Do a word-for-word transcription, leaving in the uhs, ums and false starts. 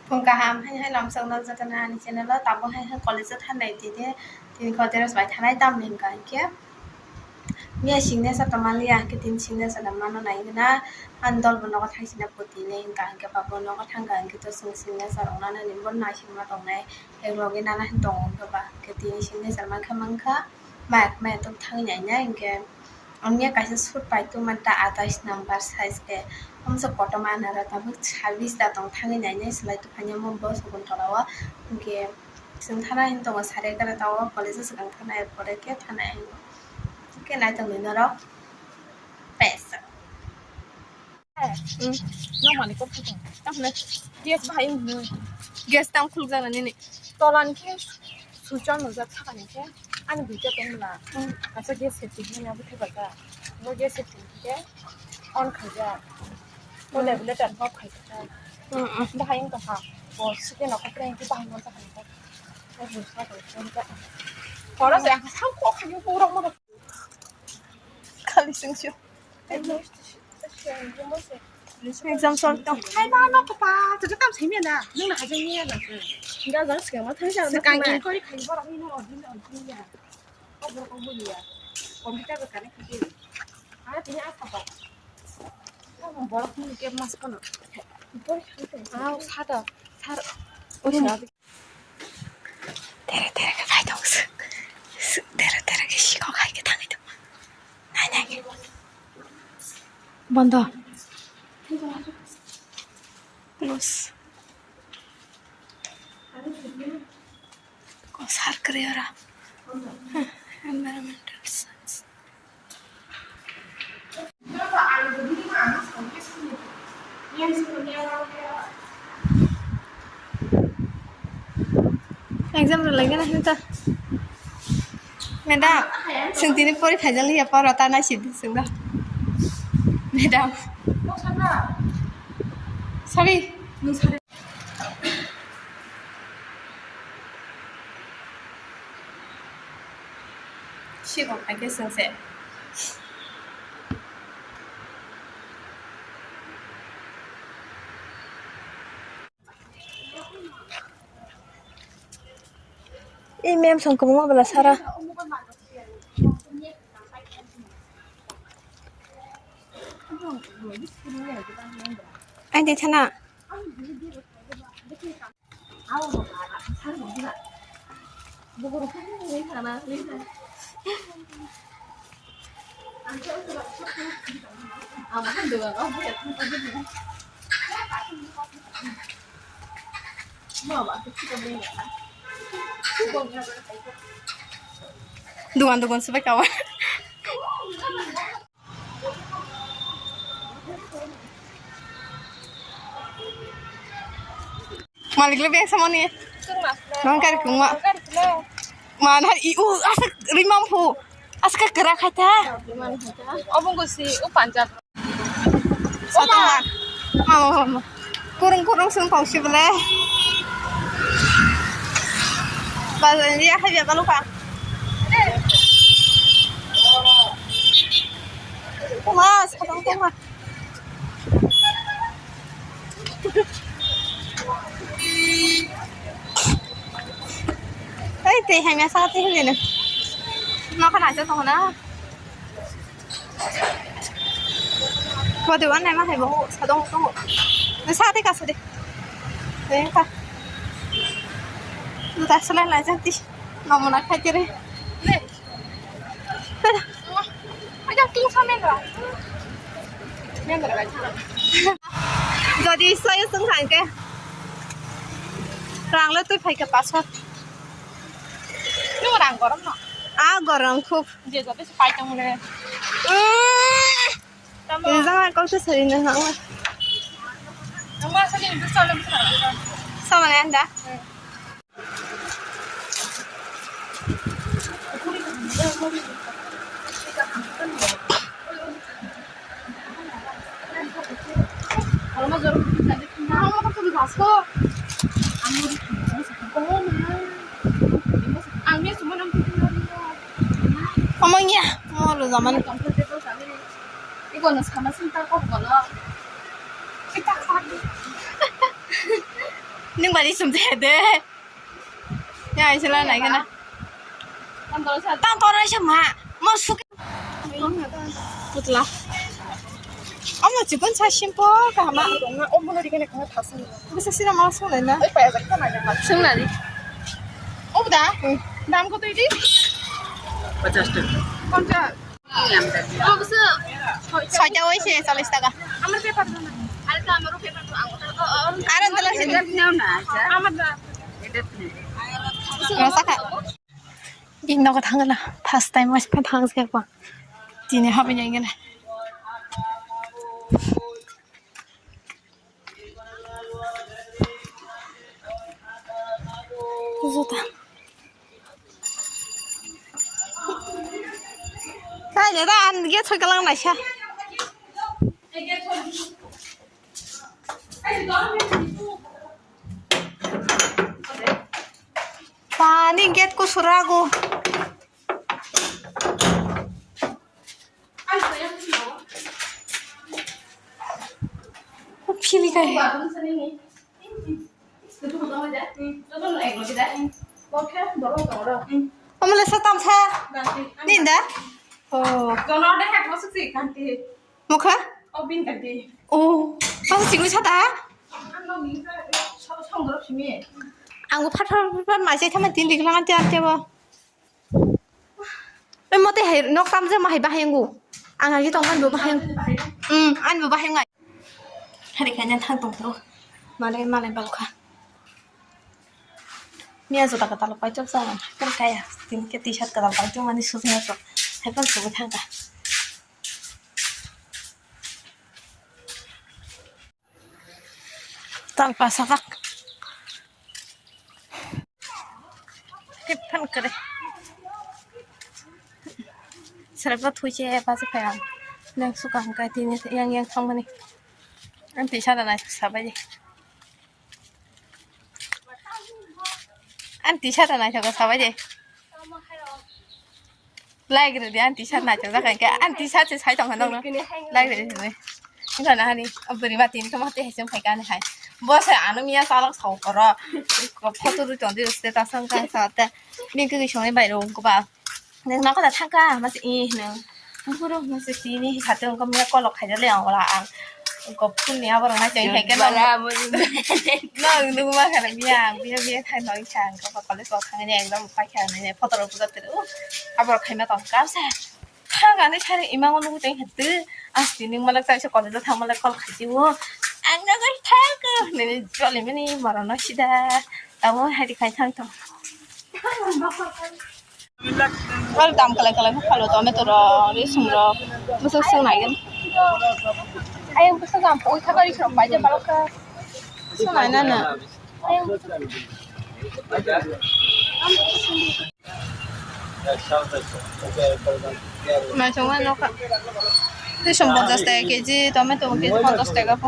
Phung kaham, hai hai lamsokno jotono ani channel o, tabuk hai hai college o thanai tide, tini kho dress bai thanai tamni hwnkha hinkhe, miya signature tongmani ya hinkhe tini signature mano nai hwna, ani dol bo nogo thang sina poti hinwi hwnkha hinkhe, ba bo nogo thangkha hinkhe to chwng signature rok nana ni bo naisingma tongnai, ek logi nana hin tongo hinkhe ba, hinkhe tini signature mankha mankha. Mayat mayat tong thangwi nainai hinkhe, ongya kaisa suit pai tongmani ta atais number size khe, omsa kotorma anara tabuk sabis da tong thangwi nainai swlai tongphani omo bosong tola o. Hinkhe chwng thana hin tongo sari kare ta o college o swkang thana, er pore khe thana hin khe nai tongwi norok pesa. Nokmani kok khaitung. Tamni gas bahai hwnwi. Gas tang khulukjak nini. Tolan khe switch on nukjak sakani khe ani duita tongmwla. Kaisa gas safety hwnwi abo thepajak. Bo gas safety khe on khaijak. Bo regulator off khaijak. Bahai wngkha. Bo sikhe nokha prank khe bahai manjak kha. Bo sakani khe. Khoro se ang sam kok khayo pura mo. Khali singsu. Exam sol tong. Hai ma no papa, tu tam simi na. Nung na hajeng ni na. Enggak, enggak, sekarang mah tadi cara. Sekarang ini kau di kayu orang ini orang ini orang ini ya. Oh, berapa pun ya. Komputer ke kanan kiri. Ah, ini apa, Pak? Kamu borok ini dia mas kono. Ah, sada. Sar. Oh, sada. Tere tere khe phai tongo swk. Swk tere tere khe sikok hai khe thangwi tongo. Nai nai khe. Bondo. Close. Ko sar kwrwi ora. Environmental science. Exam rwlaigwna hinta. Madam, chwng tini pori phaijak liya, poro ta naisidi chwngno. Madam. Sorry. Sikok hai khe chwng se. I mem song kwbangma bwla sara. Ai de thana. Dugan dugan se bai kawa. Malik le beng samani. Nang kari kungma. Mana i u asa rimam phu. Asa ka kera khaita. Obong gosi u panjab. Satong ma. Mama mama. Kurung kurung sung pau si bele. Bazar ni ya hai ya balu ka. Mas, kadang tengah. Hei, tei hamya sa tei hamya na. Makan aja tong na. Bodi wan nai ma hai bo sa dong tong. Na sa tei ka sa de. Tei ka. Lu ta sa lai lai ja ti. Mamona khai tere. Jodi soyo sung thangke. Rang le twi phaikhe paso. Nung rang gorom no? Ah, gorom khub. Je joto se pai tong le. Mm. Tamo. Rijang ai kok se sari na hang. Tamo asal ini tu salam salam. Sama ni anda. Hmm. Omo ya, omo lo zaman. Ibo no sama sing ta kok bono. Kita kok. Nung bari sum de de. Ya, isla nai kana. Tang toro sa ma. Mo suk. Putla. Omo chikon sa simple ka ma. Omo no dikene kana thasa. Bisa sira ma sung lai na. Oi, paya jak ta na. Sung lai. Omo da. Dam ko tui di. Pachas taka. Pachas. Soita oise chollish taka. Amar paper do na. Are to amaro paper do, ang aro dala sini. Amar da. Rasa kha. Ing nogo thangla. First time mas pa thang se pa. Tini habi jai gele. Juta. Hai, dada, an gate soi kalang naisa. Pani gate ko surago. Phili kai. Amole sa tamsa. Ninda. Oh. Mukha? Oh. Masa singwi sata? Ang phat phat phat phat mai sai thama tin dik lang ante ante bo. Oi, mote hai nok tam je ma hai bahai ngu. Ang agi tong kan bo bahai. Hmm, an bo bahai ngai. Hari kanya thang tong tro. Malai malai bal kha. Mia jota kata lo pai chok sa. Kan kaya. Tin ke t-shirt kata pai chok mani sujna chok. Hai pan subu thang ka. Tal pasajak. Tip phan kare. Srepla thui che pa se phaya. Nang suka hangka tini yang yang thangmani. Anti sada nai sabai de. Anti sada nai sabai de. Like rwdi, ang t-shirt naithok jak kha, ang t-shirt se sai tong kha nokno. Like rwdi hinwi. Wngkha na hani, o bwrwi ba tini khe mati hai se wngphai kha ani hai. Bo se ano miya chalok sao koro. Photo rwi tongdi status wngkha sa te. Bini kwrwi songni bai rw wngkha ba. Nokha da thangkha mase i hino. Buru mase tini hai sate wngkha miya kolok khaijak le ang wala ang. Wngkha phone ni aborok nai tong hai khe. Bara nokno. Nokno ma kha miya, miya, miya khai noi sa wngkha ba college o thangni exam pai kha nai photo rok buja tong. Aborok khaima tong kha se. Thang ani sari imang nugwi tong khe twi. Asti ning malak tai se college o thang malak call khai twi o. Ang nugwi thang ko hinwi joli mani morono sida. Tamo hai di khai thang tong. Aro dam kalai kalai phalo tomato rok, risum rok. Bwswk swng nai gani. Ayang bwswk jam pogwi kha gari srok bai de balok kha. Swng nai nana. Naithok ma nokha. Tei som ponchas taka keji, tomato keji ponchas taka po.